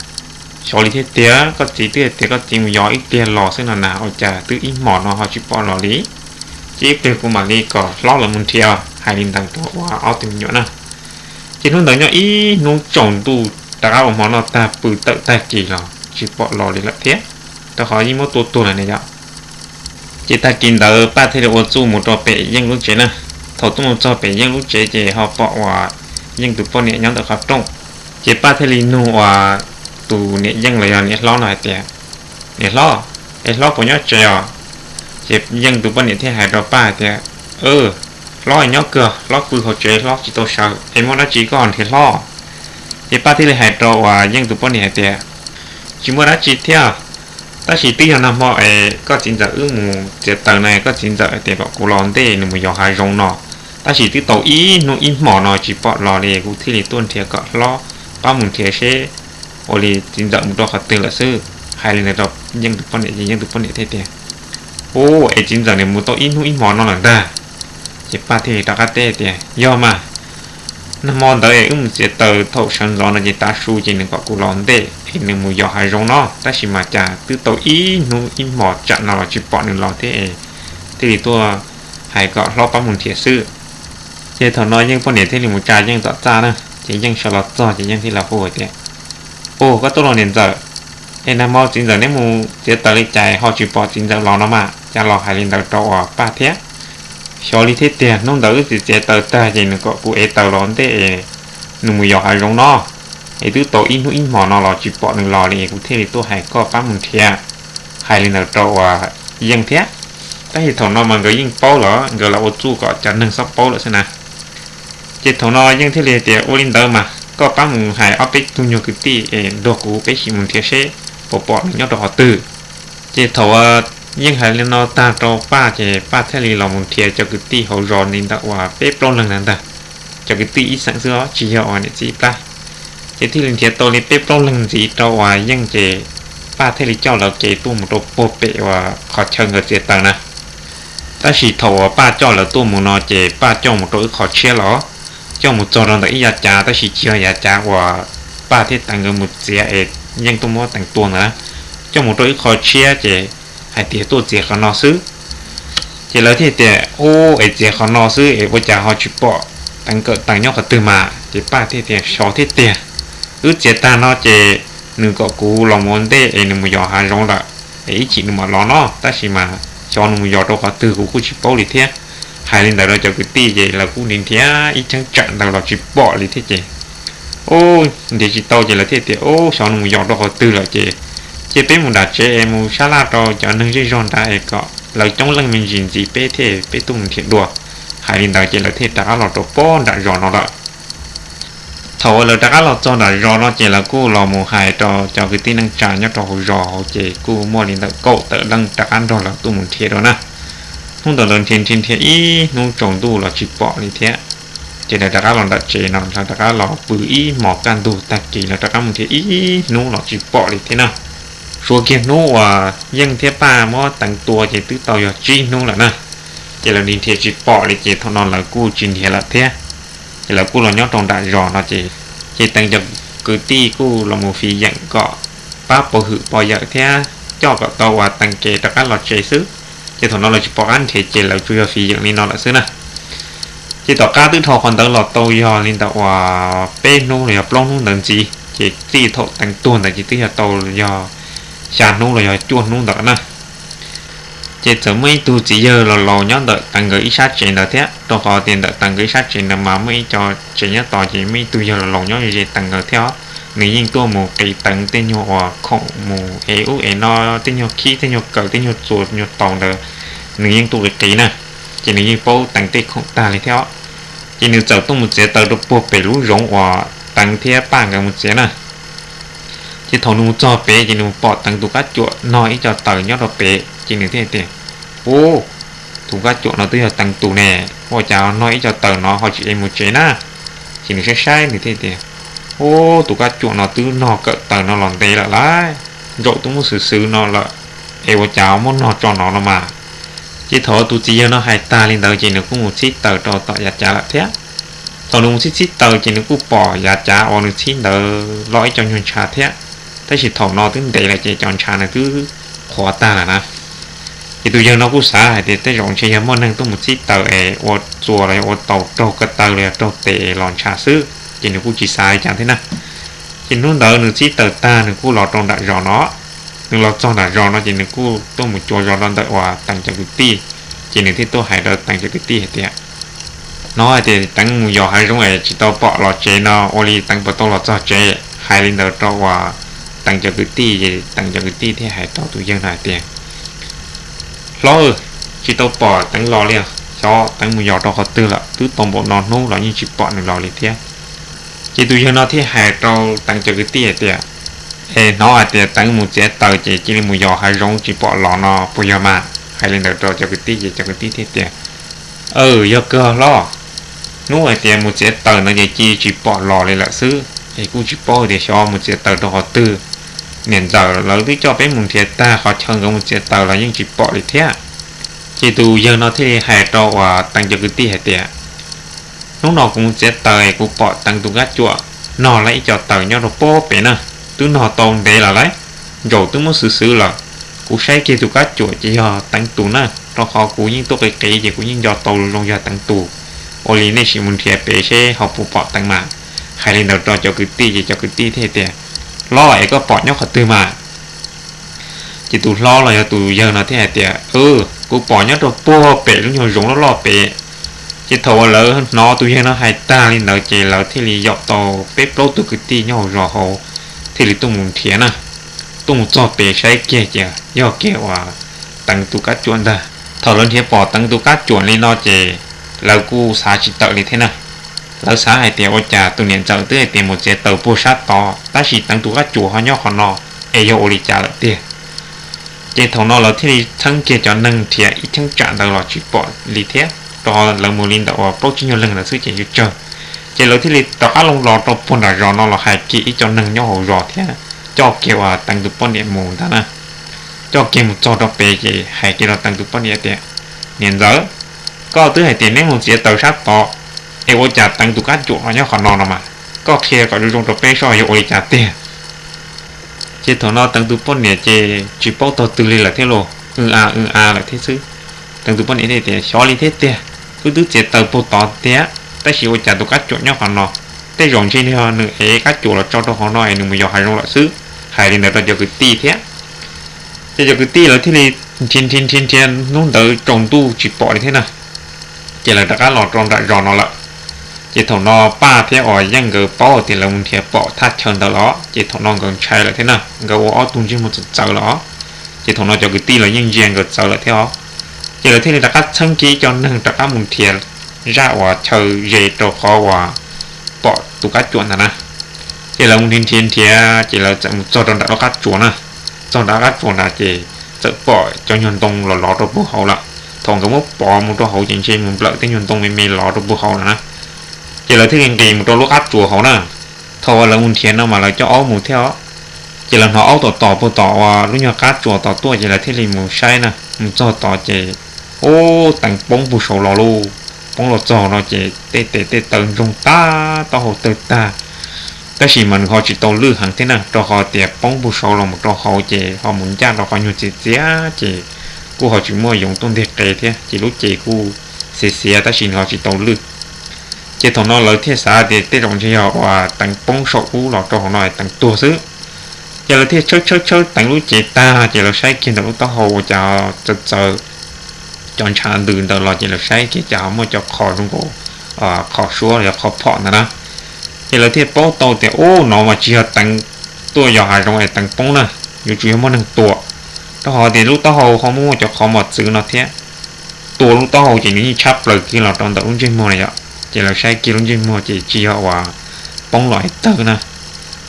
Xyov li thiab tiag, koj txiv twb hais tias koj txiv mus yos ib pliag los xwb no na, ua cas twb ib hmos no ho tsis pom los li? Ces ib pliag kuv mam li kom hlob los mus nrhiav. Hais li ntawd rau uas ob tug me nyuam na. Ces hnub ntawd nyob ib hnub tsaus ntuj rov qab ua hmo noj tag pw tawm tag kis los tsis pom los li lawm thiab. rau qhov yeej muab tua tuag lawm ne yom. Ces tag kis ntawd Paj thiaj li ua txuj mus rau pem Yeej lub tsev na. Thaum tuaj mus txog pem Yeej lub tsev ces ho pom uas Yeej tus poj niam nyob ntawm qhov rooj. Ces Paj thiaj li nug uas tus niam Yeej los yog niam hlob no hais tias, Niam hlob, es hlob puas nyob tsev os? Ces Yeej tus poj niam thiaj hais rau Paj hais tias, Hlob nyob kawg, hlob pw hauv tsev, hlob tsis tau sawv, es muaj dab tsi koj ho nrhiav hlob? Ces Paj thiaj li hais rau uas Yeej tus poj niam hais tias, Tsis muaj dab tsi thiab, tab sis twb yog nag hmo es koj txiv ntxawm wb mus txiav taws na, koj txiv ntxawm hais tias kom kuv los ntej nws mus yos hav zoov no, tab sis twb tau ib hnub ib hmos no tsis pom los li, kuv thiaj li tuaj nrhiav kom hlob pab mus nrhiav seb ua li txiv ntxawm mus rau qhov twg lawm xwb. Hais li ntawd rau Yeej tus poj niam ces Yeej tus poj niam thiaj tias, Ub, es txiv ntxawm nws mus tau ib hnub ib hmos no lawm ntag. Ces Paj thiaj li rov qab teb tias, Yog mas, nag hmo ntawd es wb mus txiav taws thaum sawv ntxov no ces tav su ces nws kom kuv los ntej es nws mus yos hav zoov no, tab sis mas cas twb tau ib hnub ib hmos tsam no los tsis pom nws los thiab es thiaj li tuaj hais kom hlob pab mus nrhiav xwb. Ces thaum no Yeej poj niam thiaj li mus tsa Yeej tom txaj na, ces Yeej sawv los txog ces Yeej thiaj li hu tias, Ub, koj tuaj los niam ntxawm, es nag hmo txiv ntxawm neb mus txiav taws li cas ho tsis pom txiv ntxawm los no mas? Cas los hais li ntawd rau uas Paj thiab? Xyov li thiab tiag, hnub ntawd wb txiav txiav taws tag ces nws kom kuv ev taws los ntej es nws mus yos hav zoov no, es twb tau ib hnub ib hmos no los tsis pom nws los li es kuv thiaj li tuaj hais koj pab mus nrhiav. Hais li ntawd rau uas Yeej thiab. Tab sis thaum no mas nkawd yeej paub lawm, nkawd los ua txuj kom cov neeg txhob paub lawm xwb na. Ces thaum no Yeej thiaj li hais tias, Ua li ntawd mas koj pab mus hais ob peb tug nyuag kwv tij es nrog kuv peb sim mus nrhiav seb puas pom nws nyob rau qhov twg. Ces thaum Yeej hais li no tag rau Paj ces Paj thiaj li los mus nrhiav cov kwv tij hauv zos li ntawm uas peb plaub leeg ntawd ntag, cov kwv tij ib xeem xwb os, tsis yog uas niam txiv ib plab. Ces thiaj li nrhiav tau li peb plaub leeg ntxiv rau uas Yeej ces Paj thiaj li coj lawv kev tuaj mus rau puag pem uas qhov chaw nkawd txiav taws na. Tab sis thaum uas Paj coj lawv tuaj mus no ces Paj coj mus rau ib qho tshiab los, coj mus txog rau ntawm ib yav cav, tab sis tsis yog yav cav uas Paj thiab Teev nkawd mus txiav es Yeej tuaj muab Teev tua ntawd na. Coj mus rau ib qho tshiab ces hais tias tuaj txiav qhov no xwb. Ces lawv thiaj tias, Ub, es txiav qhov no xwb es ua cas ho tsis pom Teev kawm taws nyob qhov twg mas? Ces Paj thiaj tias, Xyov thiab tiag, wb txiav tag no ces nws kom kuv los mus ua ntej es nws mus yos hav zoov lawm, es ib chim nws mam los no, tab sis mas xyov nws mus yos rau qhov twg kuv kuj tsis paub li thiab. Hais li ntawd rau cov kwv tij ces lawv kuj nrhiav nrhiav ib cheeb tsam ntawd los tsis pom li thiab ces, ub, nrhiav tsis tau ces lawv thiaj tias, Ub, xyov nws mus yos rau qhov twg lawm ces cia peb mus nram tsev es mus sab laj rau cov neeg zej zog nrad es kom lawv coob leej me ntsis ntxiv peb thiab peb tuaj mus nrhiav dua. Hais li ntawd ces lawv thiaj rov qab los rau puag nram zos no lawm. Thaum uas lawv rov qab los txog nram zos no ces lawv kuj los mus hais rau cov kwv tij neej tsa nyob rau hauv zos hauv ces kuj muaj li ntawm kaum tawm leej rov qab nrog lawv tuaj mus nrhiav dua na. Hnub ntawd lawv nrhiav nrhiav nrhiav ib hnub tsaus ntuj los tsis pom li thiab. Ces lawv rov qab los nram tsev no, lawv rov qab los pw ib hmos kaj ntug, tag kis lawv rov qab mus nrhiav ib hnub los tsis pom li thiab na. Suav kiag hnub uas Yeej thiab Paj muab Teev tua ces twb tau yog tsib hnub lawm na. Ces lawv nrhiav nrhiav tsis pom li ces thaum no lawv kuj tsis nrhiav lawm thiab. Ces lawv kuj los nyob rau nram zos no ces, ces Teev cov kwv tij kuj los mus fiv yeem kom pab pov hwm pov yawm thiab coj kom tau uas Teev kev rov qab los tsev xwb. Ces thaum no lawv tsis pom qab nrhiav ces lawv tsuas yog fiv yeem li no lawm xwb na. Ces tom qab twb dhau qhov ntawd los tau yog li ntawm uas peb hnub los yog plaub hnub ntawd ntxiv, ces txij thaum Teev tuag ntawd ces twb yog tau yog xya hnub los yog cuaj hnub ntawd na. Ces txawm muaj ib tug txiv yawg laus laus nyob ntawm Teev nkawd ib sab tsev ntawd thiab, rau qhov tias ntawm Teev nkawd ib sab tsev ntawd mas muaj ib co tsev nyob tod ces muaj ib tug yawg laus laus nyob ze Teev nkawd thiab os. Nws yeej tuaj mus qiv Teev tej nyuag uas khoom mus ev ub ev no, tej nyuag khib tej nyuag kawm tej nyuag txuas nyuag taus ntawd, nws yeej tuaj qiv qiv na. Ces nws yeej paub Teev tej khoom tag li thiab os. Ces nws txawm tuaj mus txiav taws rau puag pem lub zoov uas Teev thiab Paj nkawd mus txiav na. Ces thaum nws mus txog pem ces nws mus pom Teev tus kab cuam nog ib co taws nyob rau pem ces nws thiaj tias, Ub, tus kab cuam no twb yog Teev tus ne, ua cas nog ib co taws no ho tsis ev mus tsev na? Ces nws saib saib nws thiaj tias, Ub, tus kab cuam no twb nog kawm taws no los ntev lawm lauj, zaum twb muab xwv xwv no lawm, es ua cas muab nog tso no no mas. Ces thaum tus txiv yawg no hais tag li ntawd ces nws kuj mus txhib taws rau tom yav cav lawm thiab. Thaum nws mus txhib txhib taws ces nws kuj pom yav cav uas nws txhib ntawd los ib co nyuag ntshav thiab, tab sis thaum no twb ntev lawm ces cov ntshav nws twb qhuav tag lawm na. Ces tus yawg no kuj xav hais tias tej zaum ntshe yog muaj neeg tuaj mus txhib taws es ua txuas los yog ua taus raug ko taw los yog raug tes los ntshav xwb, ces nws kuj tsis xav li cas thiab na. Ces hnub ntawd nws txhib taws tag nws kuj los rau nram zos no. Nws los txog nram zos no ces nws kuj tuaj mus cuag zos rau ntawm uas Teev cov kwv tij, ces nws thiaj tuaj hais rau Teev cov kwv tij hais tias, hnov hais tias Teev mus yos hav zoov es tsis tau pom los tsev no, ua li Teev puas tau los txog tsev? Hais li ntawd rau uas Teev cov kwv tij, ces Teev cov kwv tij thiaj hais rau tus yawg no hais tias, hlob, tsis tau pom Teev los li, xyov Teev mus yos rau qhov twg lawm, twb tau npaum no hnub los yeej tsis pom nws los li thiab. Ces tus yawg no thiaj hais rau Teev cov kwv tij hais tias, es hnov hais tias Teev mus txiav taws ces cia li mus yos hav zoov tsis pom los no puas yog mas? Hais li ntawd rau cov kwv tij ces cov kwv tij thiaj tias, aw, yog kawg hlob, hnub hais tias mus txiav taws no ces cia li tsis pom los li lawm xwb, es kuj tsis paub tias xyov mus txiav taws rau qhov twg. Niam ntxawm lawv twb coj peb mus nrhiav tag qhov chaw nkawd mus txiav taws los yeej tsis pom li thiab. Ces tus yawg no thiaj li hais rau uas Teev cov kwv tij hais tias, hnub no kuv mus txiav taws es kuv pom Teev tus kab cuam nog lawm ib co taws nyob rau puag pem na, twb nog tau ntev lawm lauj, ntsaum twb muab xwv xwv lawm. Kuv saib kiag tus kab cuam ces yog Teev tus na, rau qhov kuv yeej tuaj qiv qiv ces kuv yeej nco tau zoo yog Teev tus. Ua li nej sim mus nrhiav pem seb ho puas pom Teev mas. Hais li ntawd rau cov kwv tij ces cov kwv tij thiaj tias, hlob, es koj pom nyob qhov twg mas? Ces tus hlob los yog tus yawg no thiaj hais tias, kuv pom nyob rau puag pem lub nyuag zoov loj loj pem. Ces thaum uas lawv hnov tus yawg no hais tag li ntawd ces lawv thiaj li yaum tau peb plaub tug kwv tij nyob hauv zos hauv thiaj li tuaj mus nrhiav na, tuaj mus txog pem saib kiag ces yog kiag uas Teev tus kab cuam ntag. Thaum lawv nrhiav pom Teev tus kab cuam li no ces lawv kuj xav tsis tawm li thiab na. Lawv xav hais tias ua cas tus niam ntxawm twb hais tias mus txiav taws puag sab tod tab sis Teev tus kab cuam ho nyob qhov no, es yog ua li cas lawm tiag. Ces thaum no lawv thiaj li txheeb kiag cov neeg nrhiav ib cheeb tsam ntawd los tsis pom li thiab, rau qhov lawv mus li ntawm uas plaub tsib nyuag leeg ntawd xwb ces tsawg tsawg. Ces lawv thiaj li rov qab los rau puag nram zos no los hais kiag ib co neeg nyob hauv zos thiab coj kiag uas Teev tus poj niam mus ntag na. Coj kiag mus txog rau pem ces hais kiag rau Teev tus poj niam tias, niam ntxawm, koj twb hais tias neb mus txiav taws sab tod, es ua cas Teev tus kab cuam ho nyob qhov no no mas? Koj qhia kom zoo zoo rau peb saib yog ua li cas tiag. Ces thaum no Teev tus poj niam ces tsis paub tog twg li lawm thiab los w a w a lawm thiab xwb. Teev tus poj niam thiaj tias, xyov li thiab tiag, wb twb txiav taws puag tod tiag, tab sis ua cas tus kab cuam nyob qhov no? Tej zaum ntshe yog nws ev kab cuam los tso rau qhov no es nws mus yos hav zoov lawm xwb. Hais li ntawd rau cov kwv tij thiab. Ces cov kwv tij lawv thiaj li nrhiav nrhiav nrhiav nrhiav hnub ntawd tsaus ntuj tsis pom li thiab na. Ces lawv rov qab los rau nram zos no lawm. Ces thaum no Paj thiab Os Yeej nkawd paub tias lawv mus nrhiav pom thaj chaw ntawd los, ces thaum no nkawd ntshai lawm thiab na, nkawd ua ob tug ntsej muag txawv txawv lawm os. Ces thaum no cov kwv tij los yeej ntsia nkawd txawv lawm thiab os. Ces lawv thiaj li rov qab txheeb kiag ib co neeg rov qab mus nrhiav zaj uas chaw ze rau qhov uas pom tus kab cuam ntawd na. Ces lawv mus nrhiav nrhiav nrhiav ces lawv txawm mus txog rau nram lub qab tsuas na. Txog nram qab tsuas na ces txawm pom cov nyuag ntoo los lov rau puag hauv lawm. Thaum nkawd muab pov mus rau hauv ces ntshe mus nplawm tej nyuag ntoo me me lov rau puag hauv lawm na. Ces lawv thiaj li nqis mus rau lub qab tsuas hauv na. Thaum uas lawv mus nrhiav no mas lawv coj aub mus thiab os. Ces lawv hnov aub tom tom puag tom uas lub nyuag qab tsuas tom tuaj ces lawv thiaj li mus saib na. Mus txog tod ces, ub, Teev poob puag saud los lauj. Poob los txog no ces tej tes tej taw ntsoog tag, taub hau tawg tag. Tab sis mas nws ho tsis tau lwj heev thiab na, rau qhov tias poob puag saud los mus rau hauv ces ho mus ncaj rau qhov nyuag txias txias ces kuj ho tsis muaj yoov tuaj nteg qe thiab ces lub cev kuj xiav xiav tab sis nws ho tsis tau lwj. Ces thaum no lawv thiaj xav tias tej zaum ntshe yog uas Teev poob saum ub los rau hauv no Teev tuag xwb. Ces lawv thiaj tshawb tshawb tshawb Teev lub cev tag ces lawv saib kiag ntawm lub taub hau ua cas txawv txawv, cov ntshav ntws ntawd los ces lawv saib kiag cas ho muaj cov qhov zoo nkaus qhov suab los yog qhov phom ntawd na. Ces lawv thiaj paub tau tias ub, no mas tsis yog Teev tuaj yos hav zoov es Teev poob na, yuav tsum yog muaj neeg tua, rau qhov tias lub taub hau ho muaj muaj cov qhov mos txwv no thiab. Tua lub taub hau ces nws yeej tshab plaws kiag los rau ntawm lub ntsej muag na yom. Ces lawv saib kiag lub ntsej muag ces tsis yog uas poob los es tawg na.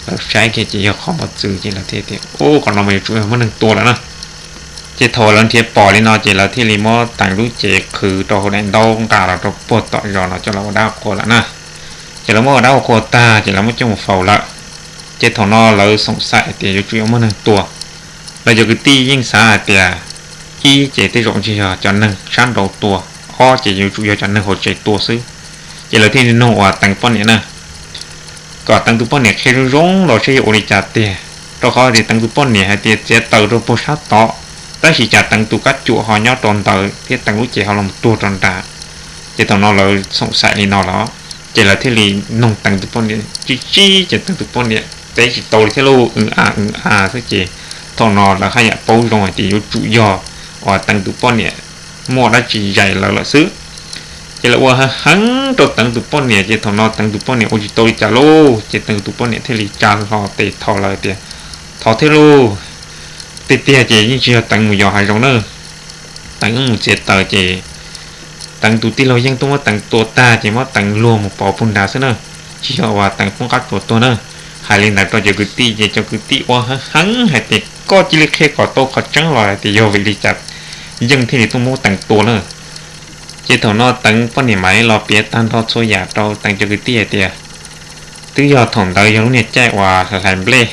Lawv saib kiag ces yog qhov mos txwv ces lawv thiaj tias ub, qhov no mas yuav tsum yog muaj neeg tua lawm na. Ces thaum lawv nrhiav pom li no ces lawv thiaj li muab Teev lub cev qhwv rau hauv daim ntaub nqa los rau puag tom zos no coj los ua dab ua qhua lawm na. Ces lawv muab ua dab ua qhua tag ces lawv muab coj mus faus lawm. Ces thaum no lawv xoom xaim tias yuav tsum yog muaj neeg tua. Lawv cov kwv tij yeej xav hais tias ib ces tej zaum ntshe yog cov neeg sab nraud tua, ob ces yuav tsum yog cov neeg hauv tsev tua xwb. Ces lawv thiaj li nug uas Teev poj niam na, kom Teev tus poj niam qhia zoo zoo los saib yog ua li cas tiag, rau qhov tias Teev tus poj niam hais tias txiav taws rau puag sab tod, tab sis cas Teev tus kab cuam ho nyob rau ntawd thiab Teev lub cev ho los tuag rau nram. Ces thaum no lawv xoom xaim li no los, ces lawv thiaj li nug Teev tus poj niam tsib tsib ces Teev tus poj niam teb tsis tau li thiab lauj, w a w a xwb ces Thaum no lawv haj yam paub zoo hais tias yuav tsum yog uas Teev tus poj niam muaj dab tsi zais lawv lawm xwb. Ces lawv ua heev heev rau Teev tus poj niam, ces thaum no Teev tus poj niam ua tsis tau li cas lauj, ces Teev tus poj niam thiaj li tsa hlo tes thov lawv tias, thov thiab lauj, tiag tiag ces yeej tsis yog Teev mus yos hav zoov na. Teev wb mus txiav taws ces Teev tus tij laug Yeej tuaj muab Teev tua tag ces muab Teev luag mus pov puag nrad xwb na, tsis yog uas Teev poob qab tsuas tuag na. Hais li ntawd rau cov kwv tij ces cov kwv tij ua heev heev hais tias koj cia li qhia kom tau qhov tseeb los hais tias yog vim li cas Yeej thiaj li tuaj muab Teev tua na. Ces thaum no Teev poj niam mam li los piav tag nrho txhua yam rau Teev cov kwv tij hais tias twb yog thaum ntawd yog lub niag caij uas hlais nplej,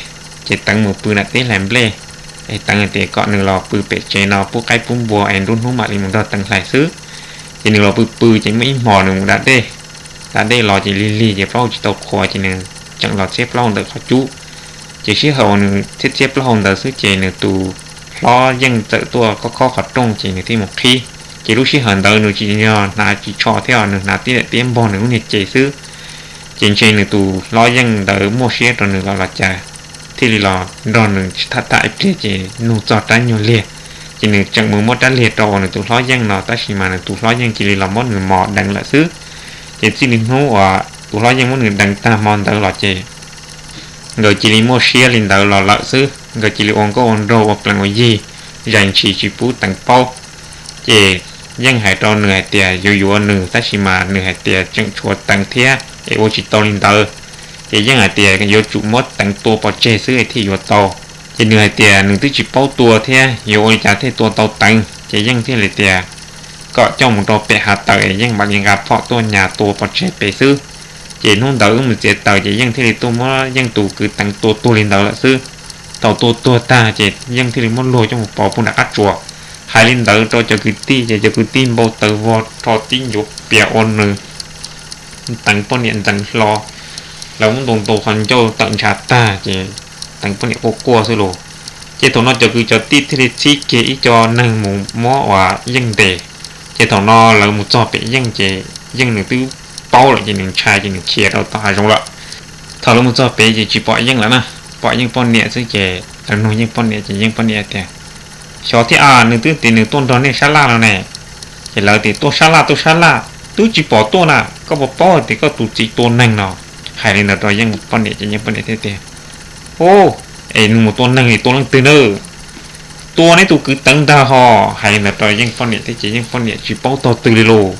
ces Teev mus pw nram teb hlais nplej, es Teev hais tias kom nws los pw pem tsev no pub qaib pub npua es nruab hnub mam li mus nrog Teev hlais xwb. Ces nws los pw pw ces muaj ib hmos nws mus da dej, da dej los ces lig lig ces plaub hau tsis tau qhuav ces nws tseem los txhiab plaub hau ntawm qhov cub. Ces sij hawm uas nws txhiab txhiab plaub hau ntawd xwb ces nws tus hlob Yeej txawm tuaj khob khob qhov rooj ces nws thiaj mus qhib. Ces lub sij hawm ntawd nws tsis yog hnav ris tsho thiab, nws hnav tib daim tiab npog nws lub niag cev xwb. Ces ntshe nws tus hlob Yeej ntawd muaj siab rau nws los los cas, thiaj li los nrog nws tham tham ib pliag ces nug txog rab nyuag liag. Ces nws tseem mus muab rab liag rau uas nws tus hlob Yeej no, tab sis mas nws tus hlob Yeej cia li los muab nws mos deev lawm xwb. Ces txij li hnub uas tus hlob Yeej muab nws deev tag hmo ntawd los ces nkawd cia li muaj siab li ntawd los lawm xwb, nkawd cia li ua nkauj ua nraug ua plees ua yig, zais ntshis tsis pub Teev paub. Ces Yeej hais rau nws hais tias yuav yuav nws, tab sis mas nws hais tias tseem tshuav Teev thiab es ua tsis tau li ntawd. Ces Yeej hais tias yuav tsum muab Teev tua pov tseg xwb thiaj yuav tau. Ces nws hais tias nws twb tsis paub tua thiab yuav ua li cas thiaj tua tau Teev, ces Yeej thiaj li tias kom coj mus rau pem hav taws es Yeej mam li nqa phom tuaj nyas tua pov tseg pem xwb. Ces hnub ntawd wb mus txiav taws ces Yeej thiaj li tuaj muab Yeej tus kwv Teev tua tuag li ntawd lawm xwb. Thaum tua tuag tag ces Yeej thiaj li muab luag coj mus pov puag nram qab tsuas. Hais li ntawd rau cov kwv tij ces cov kwv tij npau taws vog rho tib ncuav pias ua nws Teev poj niam ntxeev hlo, lawv muab ntaus ntaus qhov ncauj tawm ntshav tag ces Teev poj niam quaj quaj xwb los. Ces thaum no cov kwv cov tij thiaj li txhib kiag ib co neeg mus muab uas Yeej ntes. Ces thaum no lawv mus txog pem Yeej ces Yeej nws twb paub lawm ces nws ntshai ces nws khiav rau tom hav zoov lawm. Thaum lawv mus txog pem ces tsis pom Yeej lawm na, pom Yeej poj niam xwb ces lawv nug Yeej poj niam ces Yeej poj niam tias, xyov thiab a, nws twb tias nws tuaj nrog nej sab laj no ne. Ces lawv tias tuaj sab laj tuaj sab laj twb tsis pom tuaj na, koj puas paub tias koj tus txiv tua neeg no? Hais li ntawd rau Yeej poj niam ces Yeej poj niam thiaj tias, u, es nws mus tua neeg es tua leej twg na? Tua neb tus kwv Teev ntag ho. Hais li ntawd rau Yeej poj niam thiab ces Yeej poj niam tsis paub tog twg li lauj.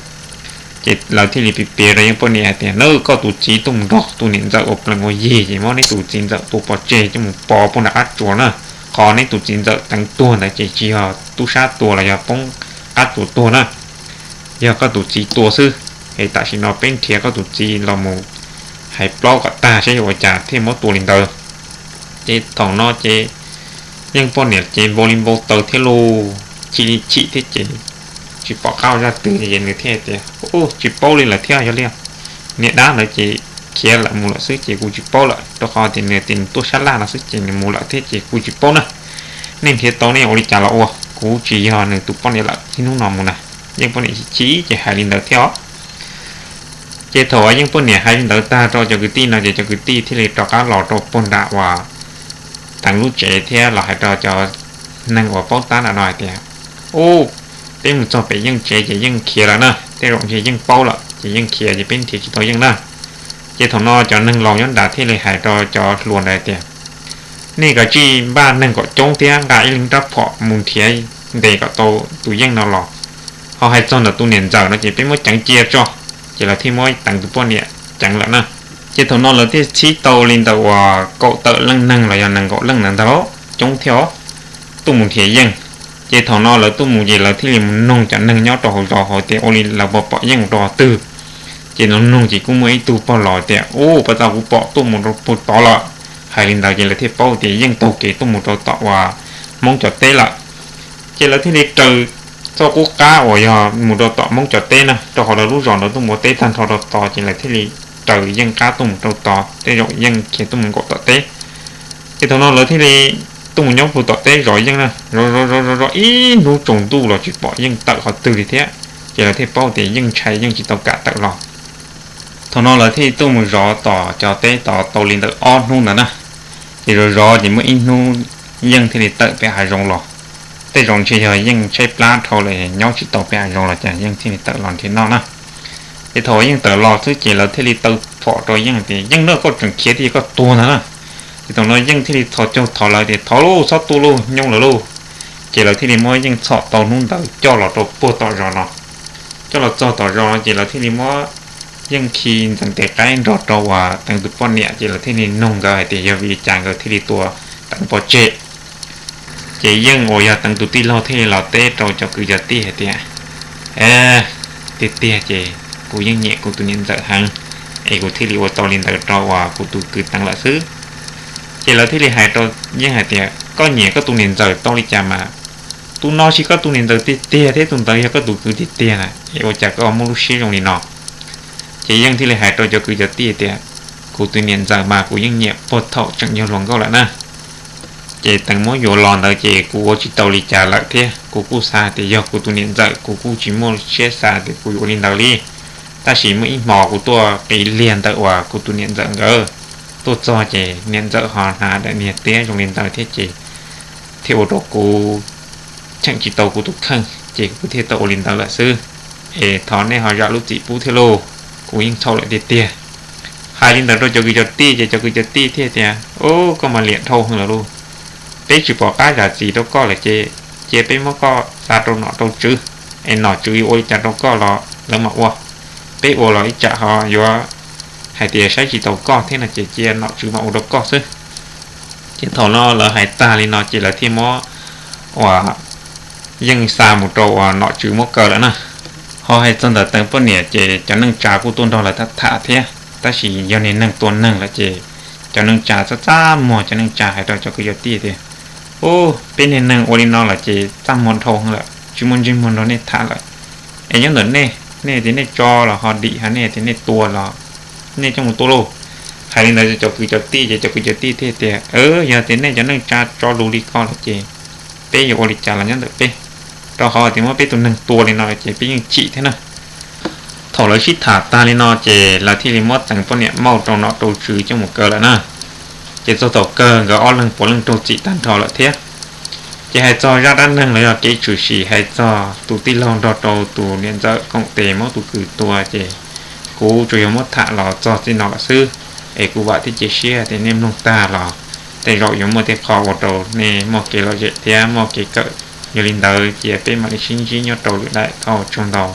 Ces lawv thiaj li piav piav rau Yeej poj niam hais tias na, koj tus txiv tuaj mus nrog tus niam ntxawm ua plees ua yig ces muab neb tus txiv ntxawm tua pov tseg coj mus pov puag nram qab tsuas na. Qhov neb tus txiv ntxawm Teev tuag ntawd ces tsis yog tub sab tua los yog poob qab tsuas tuag na, yog koj tus txiv tua xwb. Es tam sim no peb nrhiav koj tus txiv los mus hais plaub kom tag saib yuav ua cas thiaj muab tua li ntawd. Ces thaum no ces Yeej poj niam ces npau li npau taws thiab lauj, chim li chim thiab ces tsis pom qab ua zaj twg ces nws thiaj tias, u, tsis paub li lawm thiab, yog li niag dab ntawd ces khiav lawm mus lawm xwb ces kuv tsis paub lawm, rau qhov tias nws tias nws tuaj sab laj no xwb ces nws mus lawm thiab ces kuv tsis paub na. Nej nrhiav tau nej ua li cas los ua, kuv tsis yog nws tus poj niam lawm, ib hnub no mus na. Yeej poj niam chim ces hais li ntawd thiab os. Ces thaum uas Yeej poj niam hais li ntawd tag rau cov kwv tij no ces cov kwv tij thiaj li rov qab los rau puag nram uas Teev lub tsev thiab los hais rau cov neeg uas paub tab nram no hais tias, u, peb mus txog pem Yeej tsev ces Yeej khiav lawm na, tej zaum ntshe Yeej paub lawm ces Yeej khiav ces peb nrhiav tsis tau Yeej na. Ces thaum no cov neeg laus nyob nrad thiaj li hais rau cov hluas ntawd hais tias, nej kav tsij npaj neeg kom coob thiab nqa ib leeg rab phom mus nrhiav ntes kom tau tus Yeej no los. Ho hais txog ntawm tus niam ntxawm no ces peb muab ceev cia tso. Ces lawv thiaj muab Teev tus poj niam ceev lawm na. Ces thaum no lawv thiaj txhib tau li ntawm uas kaum tawm leej neeg los yog nees nkaum leej ntawd ntag los coob thiab os, tuaj mus nrhiav Yeej. Ces thaum no lawv tuaj mus ces lawv thiaj li mus noog cov neeg nyob rau hauv zos hauv tias ua li lawv puas pom Yeej mus rau qhov twg. Ces lawv noog ces kuj muaj ib tug pog laus tias, u, pas tas kuv pom tuaj mus rau puag tod lawm. Hais li ntawd ces lawv thiaj paub tias Yeej taug kev tuaj mus rau tom uas Hmoob cov teb lawm. Ces lawv thiaj li raws txoj qub qab uas yog mus rau tom Hmoob cov teb na, rau qhov lawv lub zos ntawd tuaj mus ua teb tag nrho rau tod ces lawv thiaj li raws Yeej qab tuaj mus rau tod, tej zaum Yeej khiav tuaj mus nkaum tom teb. Ces thaum no lawv thiaj li tuaj mus nyob puag tom teb zov Yeej na, zov zov zov zov ib hnub tsaus ntuj los tsis pom Yeej tawm qhov twg li thiab. Ces lawv thiaj paub tias Yeej ntshai Yeej tsis tau kam tawm los. Thaum no lawv thiaj tuaj mus zov tom cov teb tod tau li ntawm ob hnub ntawd na. Ces zov zov ces muaj ib hnub Yeej thiaj li tawm pem hav zoov los. Tej zaum ntshe yog Yeej tshaib plab dhau lawm nyob tsis tau pem hav zoov los cas Yeej thiaj li tawm los nrhiav noj na. Ces thaum Yeej tawm los xwb ces lawv thiaj li taw phom rau Yeej tias, Yeej na, koj tseem khiav tiag, koj tuag ntag na. Ces thaum no Yeej thiaj li txhos caug thov lawv tias, Thov lauj, txhob tu lauj, nyoo lawm lauj. Ces lawv thiaj li muab Yeej txhom tau hnub ntawd coj los rau puag tom zos no. Coj los txog tom zos no ces lawv thiaj li muab Yeej khi ntxeev tes qaib nrog rau uas Teev tus poj niam, ces lawv thiaj li nug nkawd hais tias yog vim li cas nkawd thiaj li tua Teev pov tseg. Ces Yeej uas yog Teev tus tij laug thiaj li los teb rau cov kwv cov tij hais tias, Tiag tiag ces kuv yeej nyiam kuv tus niam ntxawm heev, es kuv thiaj li ua tau li ntawd rau uas kuv tus kwv Teev lawm xwb. Ces lawv thiaj li hais rau Yeej hais tias, Koj nyiam koj tus niam ntxawm tau li cas mas, tus no tsis koj tus niam ntxawm tiag tiag thiab tus ntawd yog koj tus kwv tiag tiag na, es ua cas koj muaj lub siab zoo li no? Ces Yeej thiaj li hais rau cov kwv cov tij tias, Kuv tus niam ntxawm mas kuv yeej nyiam puag thaum tseem yog hluas nkauj lawm na. Ces Teev muab yuav los ntawd ces kuv ua tsis tau li cas lawm thiab kuv kuj xav tias yog kuv tus niam ntxawm, kuv kuj tsis muaj siab xav tias kuv yuav ua li ntawd li. Tab sis muaj ib hmo kuv tuaj qiv liag ntawm uas kuv tus niam ntxawm nkawd tuaj txog ces niam ntxawm ho hnav daim niag tiab zoo li ntawd thiab ces thiaj ua rau kuv cheem tsis tau kuv tus kheej ces kuv thiaj tau ua li ntawd lawm xwb. Es thov nej ho zam lub txim pub thiab lauj, kuv yeej txhaum lawm tiag tiag. Hais li ntawd rau cov kwv cov tij ces cov kwv cov tij thiaj tias, Ub, koj mas liam dhau heev lawm lauj. Peb tsis pom qab zam txim rau koj lawm ces cia peb muab koj xa rau nom rau tswv, es nom tswv yuav ua li cas rau koj los lawv mam ua. Peb ua los ib tsam ho yuav hais tias saib tsis taus koj thiab no ces cia nom tswv mam ua rau koj xwb. Ces thaum no lawv hais tag li no ces lawv thiaj muab uas Yeej xa mus rau uas nom tswv muab kaw lawm na. Ho hais txog ntawm Teev poj niam ces cov neej tsa kuj tuaj nrog lawv tham tham thiab, tab sis yog niag neeg tua neeg lawm ces cov neej tsa txaj txaj muag, cov neej tsa hais rau cov kwv cov tij tias, Ub, peb niag neeg ua li no lawm ces txaj muag dhau heev lawm, tsis muaj ntsej muag nrog nej tham lawm. Es nyob ntawm nej, nej tias nej tso los ho dim, ho nej tias nej tua los nej coj mus tua lauj. Hais li ntawd cov kwv cov tij ces cov kwv cov tij thiaj tias, Yog tias nej cov neej tsa tso lus li ko lawm ces peb yuav ua li cas los nyob ntawm peb, rau qhov tias muab peb tus neeg tua li no ces peb yeej chim thiab na. Thaum lawv sib tham tag li no ces lawv thiaj li muab Teev poj niam muab rau nom rau tswv coj mus kaw lawm na. Ces txog thaum kawg nkawd ob leeg puav leej raug txim tag nrho lawm thiab. Ces hais txog zaj dab neeg los yog kev tshwm sim hais txog tus tij laug nrog rau tus niam ntxawm koom tes muab tus kwv tua ces kuv tsuas yog muab tham los txog txij no lawm xwb. Es kuv vam thiab cia siab tias nej mloog tag los tej zaum yuav muaj tej qho ua rau nej muaj kev lom zem thiab muaj kev kawm. Yog li ntawd cia peb mam li sib ntsib nyob rau lwm daim, ua tsaug ntau.